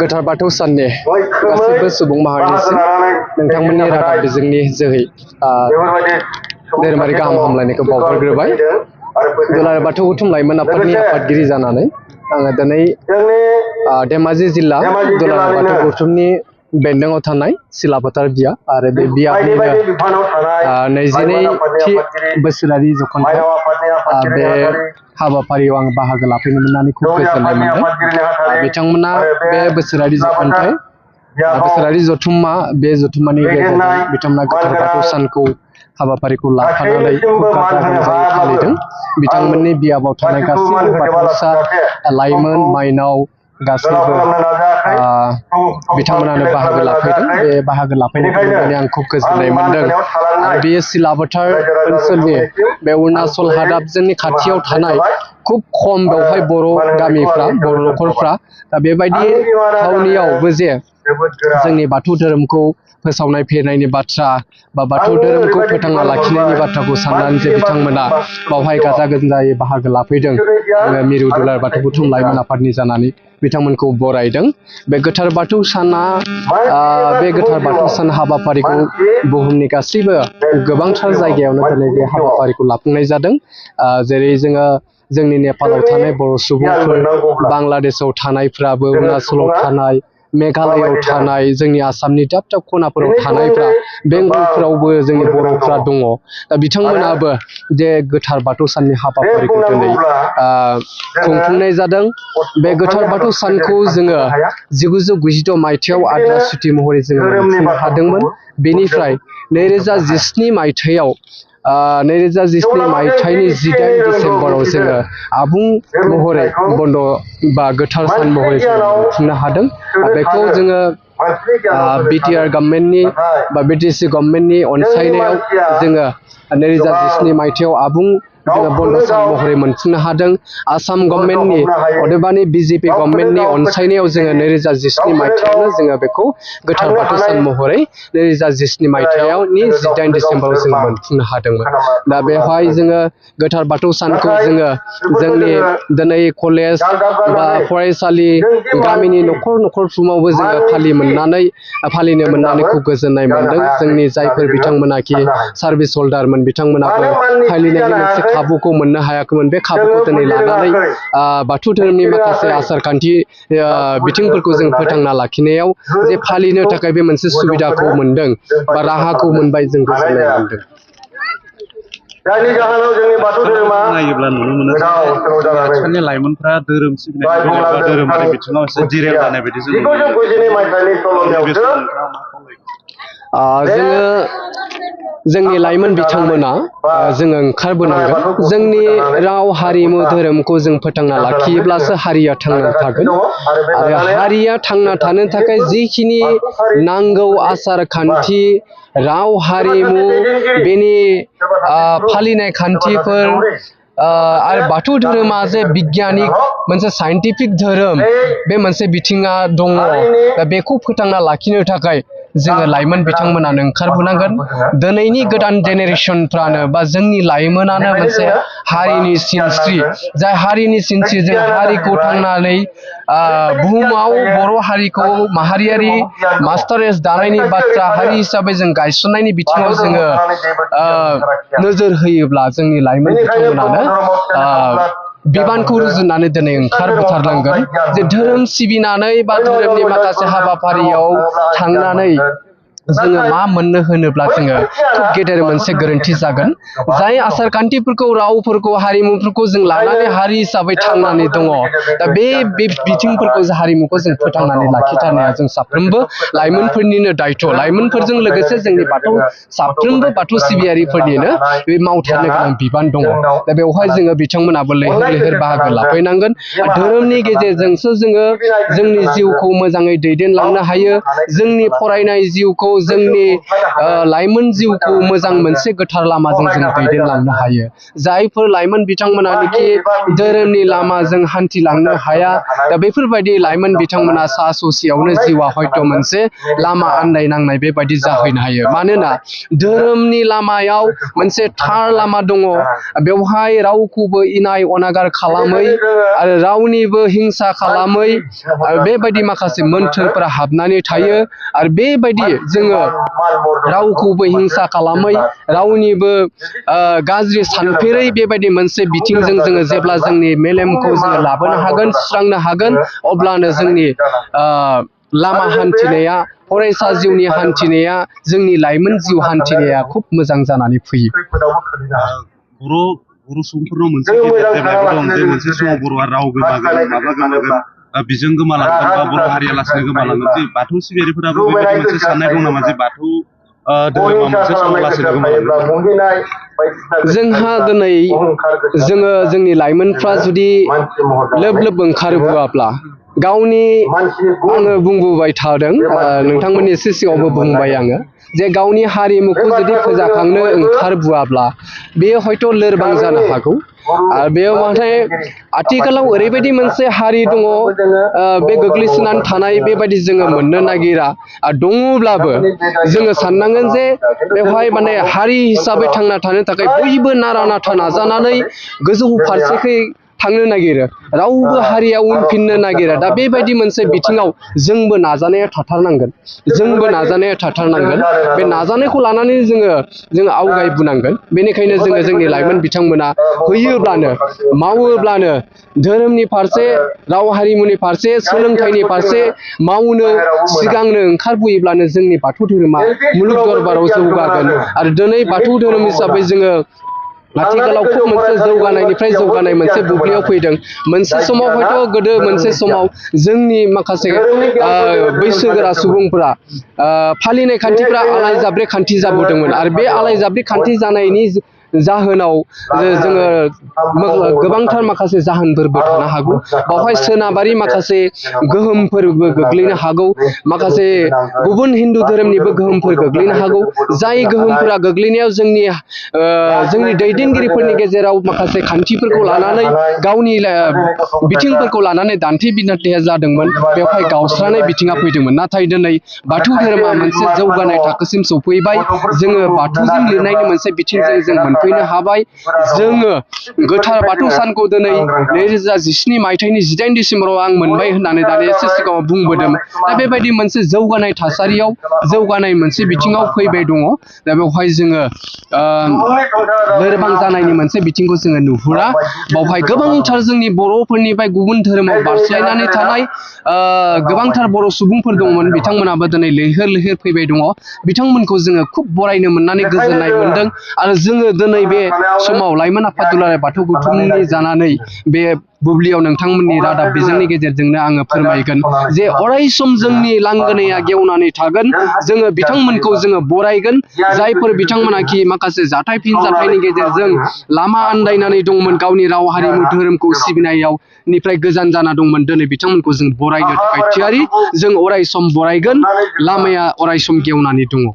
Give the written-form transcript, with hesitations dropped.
गोथार बाथौ साननि गासैबो सुबुं माहारिनिसिम नोंथांमोननि रादाब बिजोंनि जोहै धोरोमारि गाहाम हामलायनायखौ बावहरग्रोबाय। दुलाराय बाथौ गौथुम लाइमोन आफादनि आफादगिरि जानानै आङो दिनै धेमाजि जिल्ला दुलाराय बाथौ गौथुमनि बेन्दोङाव थानाय सिलाफोथार बिया आरो बे बियानिनो 22थि बोसोरारि जखनथाइ बे हाबाफारियाव आं बाहागो लाफैनो मोननानै खुब गोजोननाय मोनदों। बिथांमोना बे बोसोरारि जखनथाइ बोसोरारि जथुम्मा बे जथुम्मानि गेजेरजों बिथांमोना गोथार बाथौ सानखौ हाबाफारिखौ लाफानानै खुब गाजा गोमजायै फालिदों। बिथांमोननि बियाबाव थानाय गासैबो बाथौसा लाइमोन माइनाव गासैबो बिथांमोनानो बाहागो लाफैदों। बे बाहागो लाफैनायखौ नुनानै आं खुब गोजोननाय मोनदों। आरो बेयो सिलाफोथार ओनसोलनि बे अरुणाचल हादाबजोंनि खाथियाव थानाय खुब खम बेवहाय बर' गामिफ्रा बर' न'खरफ्रा दा बेबायदि थावनियावबो जे जोंनि बाथौ धोरोमखौ फोसावनाय फेरनायनि बाथ्रा बा बाथौ धोरोमखौ फोथांना लाखिनायनि बाथ्राखौ साननानै जे बिथांमोना बावहाय गाजा गोमजायै बाहागो लाफैदों। आङो मिरु दुलाराय बाथौ गौथुम लाइमोन आफादनि जानानै बिथांमोनखौ बरायदों। बे गोथार बाथौ साना बे गोथार बाथौ सान हाबाफारिखौ बुहुमनि गासैबो गोबांथार जायगायावनो दिनै बे हाबाफारिखौ लाफुंनाय जादों। जेरै जोंनि नेपालाव थानाय बर' सुबुंफोर, बांलादेशआव थानायफ्राबो, अरुणाचलाव थानाय, मेघालयआव थानाय, जोंनि आसामनि दाब दाब खनाफोराव थानायफ्रा, बेंगलफ्रावबो जोंनि बर'फ्रा दङ। दा बिथांमोनाबो जे गोथार बाथौ साननि हाबाफारिखौ दिनै खुंफुंनाय जादों। बे गोथार बाथौ सानखौ जोङो 1992 मायथाइयाव आद्रा सुथि महरै जोङो मोनफुंनो हादोंमोन। बेनिफ्राय 2017 मायथाइयाव 2017 मायथाइनि 18 डिसेम्बराव जोङो आबुं महरै बन्द बा गोथार सान महरै जोङो खुंनो हादों। बेखौ जोङो बिटिआर गभर्नमेन्टनि बा बिटिसि गभर्नमेन्टनि अनसायनायाव जोङो 2017 मायथाइयाव आबुं जोङो बन्द सान महरै मोनफुंनो हादों। आसाम गभर्नमेन्टनि अदेबानि बिजेपि गभर्नमेन्टनि अनसायनायाव जोङो 2017 मायथाइयावनो जोङो बेखौ गोथार बाथौ सान महरै 2017 मायथाइयावनि 18 डिसेम्बराव जोङो मोनफुंनो हादोंमोन। दा बेवहाय जोङो गोथार बाथौ सानखौ जोङो जोंनि दिनै कलेज बा फरायसालि गामिनि न'खर न'खरफ्रोमावबो जोङो फालिनो मोननानै खुब गोजोननाय मोनदों। जोंनि जायफोर बिथांमोनाखि सार्भिस हल्डारमोन बिथांमोनाबो फालिनायनि मोनसे खाबुखौ मोननो हायाखैमोन। बे खाबुखौ दिनै लानानै बाथौ धोरोमनि माखासे आसार खान्थि बिथिंफोरखौ जों फोथांना लाखिनायाव जे फालिनो थाखाय बे मोनसे सुबिदाखौ मोनदों बा राहाखौ मोनबाय, जों गोजोननाय मोनदों। जायनि जाहोनाव जोंनि बाथौ धोरोमा नायोब्ला नुनो मोनो आथिखालनि लाइमोनफ्रा धोरोम सिबिनाय बा धोरोमारि बिथिङाव एसे जिराय लानाय बायदि जों जोंनि लाइमोन बिथांमोना जोङो ओंखारबोनांगोन। जोंनि राव हारिमु धोरोमखौ जों फोथांना लाखियोब्लासो हारिया थांना थागोन। आरो हारिया थांना थानो थाखाय जिखिनि नांगौ आसार खान्थि, राव हारिमु, बेनि फालिनाय खान्थिफोर आरो बाथौ धोरोमा जे बिगियानिक मोनसे साइन्टिफिक धोरोम, बे मोनसे बिथिङा दङ। दा बेखौ फोथांना लाखिनो थाखाय जोङो लाइमोन बिथांमोनानो ओंखारबोनांगोन। दिनैनि गोदान जेनेरेसनफ्रानो बा जोंनि लाइमोनानो मोनसे हारिनि सिनस्रि, जाय हारिनि सिनस्रि जों हारिखौ थांनानै बुहुमाव बर' हारिखौ माहारियारि मास्टारेस दानायनि बाथ्रा, हारि हिसाबै जों गायसननायनि बिथिङाव जोङो नोजोर होयोब्ला जोंनि लाइमोन बिथांमोनानो बिबानखौ रुजुननानै दिनै ओंखारबोथारनांगोन। जे धोरोम सिबिनानै बा धोरोमनि माखासे हाबाफारियाव थांनानै जोङो मा मोननो होनोब्ला जोङो खुब गेदेर मोनसे गोरोन्थि जागोन। जाय आसार खान्थिफोरखौ, रावफोरखौ, हारिमुफोरखौ जों लानानै हारि हिसाबै थांनानै दङ, दा बे बिथिंफोरखौ, हारिमुखौ जों फोथांनानै लाखिथारनाया जों साफ्रोमबो लाइमोनफोरनिनो दायथ'। लाइमोनफोरजों लोगोसे जोंनि साफ्रोमबो बाथौ सिबियारिफोरनिनो बे मावथारनो गोनां बिबान दङ। दा बेवहाय जोङो बिथांमोनाबो लैहोर लैहोर बाहागो लाफैनांगोन। धोरोमनि गेजेरजोंसो जोङो जोंनि जिउखौ मोजाङै दैदेनलांनो हायो। जोंनि फरायनाय जिउखौ जोंनि लाइमोन जिउखौ मोजां मोनसे गोथार लामाजों जों दैदेनलांनो हायो। जायफोर लाइमोन बिथांमोनानोखि धोरोमनि लामाजों हान्थिलांनो हाया, दा बेफोरबायदि लाइमोन बिथांमोना सा ससेयावनो जिउआ हयथ' मोनसे लामा आन्दायनांनाय बेबायदि जाहैनो हायो। मानोना धोरोमनि लामायाव मोनसे थार लामा दङ, बेवहाय रावखौबो इनाय अनागार खालामै आरो रावनिबो हिंसा खालामै बेबायदि माखासे मोन्थोरफोरा हाबनानै थायो। आरो बेबायदि जोङो रावखौबो हिंसा खालामै रावनिबो गाज्रि सानफेरै बेबायदि मोनसे बिथिंजों जोङो जेब्ला जोंनि मेलेमखौ जोङो लाबोनो हागोन, सुस्रांनो हागोन, अब्लानो जोंनि लामा हान्थिनाया, फरायसा जिउनि हान्थिनाया, जोंनि लाइमोन जिउ हान्थिनाया खुब मोजां जानानै फैयो। बर' सुबुंफोरनाव मोनसे जेब्लायबो दं जे मोनसे समाव बर'आ राव गोमागोन, माबा गोमागोन, बिजों गोमालांगोन बा बर' हारिया लासैनो गोमालांगोन। जे बाथौ सिबियारिफोराबो बेबायदि मोनसे साननाय दं नामा जे बाथौ धोरोमा मोनसे समाव लासैनो गोमालांगोन? जोंहा दिनै जोङो जोंनि लाइमोनफ्रा जुदि लोब लोब ओंखारबोआब्ला, गावनि आङो बुंबोबाय थादों, नोंथांमोननि एसे सिगाङावबो बुंबाय आङो, जे गावनि हारिमुखौ जुदि फोजाखांनो ओंखारबोआब्ला बेयो हयथ' लोरबां जानो हागौ। आरो बेयाव नाथाय आथिखालाव ओरैबायदि मोनसे हारि दङ, बे गोग्लैसोनानै थानाय बेबायदि जोङो मोननो नागिरा। आरो दङब्लाबो जोङो साननांगोन जे बेवहाय माने हारि हिसाबै थांना थानो थाखाय बयबो नारा नाथा नाजानानै गोजौ फारसेखै थांनो नागिरो, रावबो हारिया उनफिननो नागिरा। दा बेबायदि मोनसे बिथिङाव जोंबो नाजानाया थाथारनांगोन, बे नाजानायखौ लानानै जोङो आवगायबोनांगोन। बेनिखायनो जोंनि लाइमोन बिथांमोना होयोब्लानो, मावोब्लानो, धोरोमनि फारसे, राव हारिमुनि फारसे, सोलोंथाइनि फारसे मावनो सिगांनो ओंखारबोयोब्लानो जोंनि बाथौ धोरोमा मुलुग दरबाराव जौगागोन। आरो दिनै बाथौ धोरोम हिसाबै जोङो आथिखालाव खुब मोनसे जौगानायनिफ्राय जौगानाय मोनसे बुब्लियाव फैदों। मोनसे समाव हयथ' गोदो मोनसे समाव जोंनि माखासे बैसोगोरा सुबुंफोरा फालिनाय खान्थिफ्रा आलाय जाब्रे खान्थि जाबोदोंमोन। आरो बे आलाय जाब्रे खान्थि जानायनि जाहोनाव जोङो गोबांथार माखासे जाहोनफोरबो थानो हागौ। बावहाय सोनाबारि माखासे गोहोमफोरबो गोग्लैनो हागौ, माखासे गुबुन हिन्दु धोरोमनिबो गोहोमफोर गोग्लैनो हागौ। जाय गोहोमफोरा गोग्लैनायाव जोंनि दैदेनगिरिफोरनि गेजेराव माखासे खान्थिफोरखौ लानानै, गावनि बिथिंफोरखौ लानानै दान्थे बिदान्थेया जादोंमोन, बेवहाय गावस्रानाय बिथिङा फैदोंमोन। नाथाय दिनै बाथौ धोरोमा मोनसे जौगानाय थाखोसिम सौफैबाय। जोङो बाथौजों लिरनायनि मोनसे बिथिंजों जों मोनफैनो हाबाय। जोङो गोथार बाथौ सानखौ दिनै 2017 मायथाइनि 18 डिसेम्बराव आं मोनबाय होननानै दानि एसे सिगाङाव बुंबोदों। दा बेबायदि मोनसे जौगानाय थासारियाव, जौगानाय मोनसे बिथिङाव फैबाय दङ। दा बेवहाय जोङो लोरबां जानायनि मोनसे बिथिंखौ जोङो नुहुरा। बावहाय गोबांथार जोंनि बर'फोरनिफ्राय गुबुन धोरोमाव बारस्लायनानै थानाय गोबांथार बर' सुबुंफोर दंमोन, बिथांमोनाबो दिनै लैहोर लैहोर फैबाय दङ। बिथांमोनखौ जोङो खुब बरायनो मोननानै गोजोननाय मोनदों। आरो जोङो दिनै बे समाव लाइमोन आफाद दुलाराय बाथौ गौथुमनि जानानै बे बुब्लियाव नोंथांमोननि रादाब बिजोंनि गेजेरजोंनो आङो फोरमायगोन जे अरायसम जोंनि लांगोनाया गेवनानै थागोन। जोङो बिथांमोनखौ जोङो बरायगोन, जायफोर बिथांमोनाखि माखासे जाथाय फिनजाथायनि गेजेरजों लामा आन्दायनानै दंमोन, गावनि राव हारिमु धोरोमखौ सिबिनायाव निफ्राय गोजान जाना दंमोन। दिनै बिथांमोनखौ जों बरायनो थाखाय थियारि, जों अरायसम बरायगोन। लामाया अरायसम गेवनानै दङ।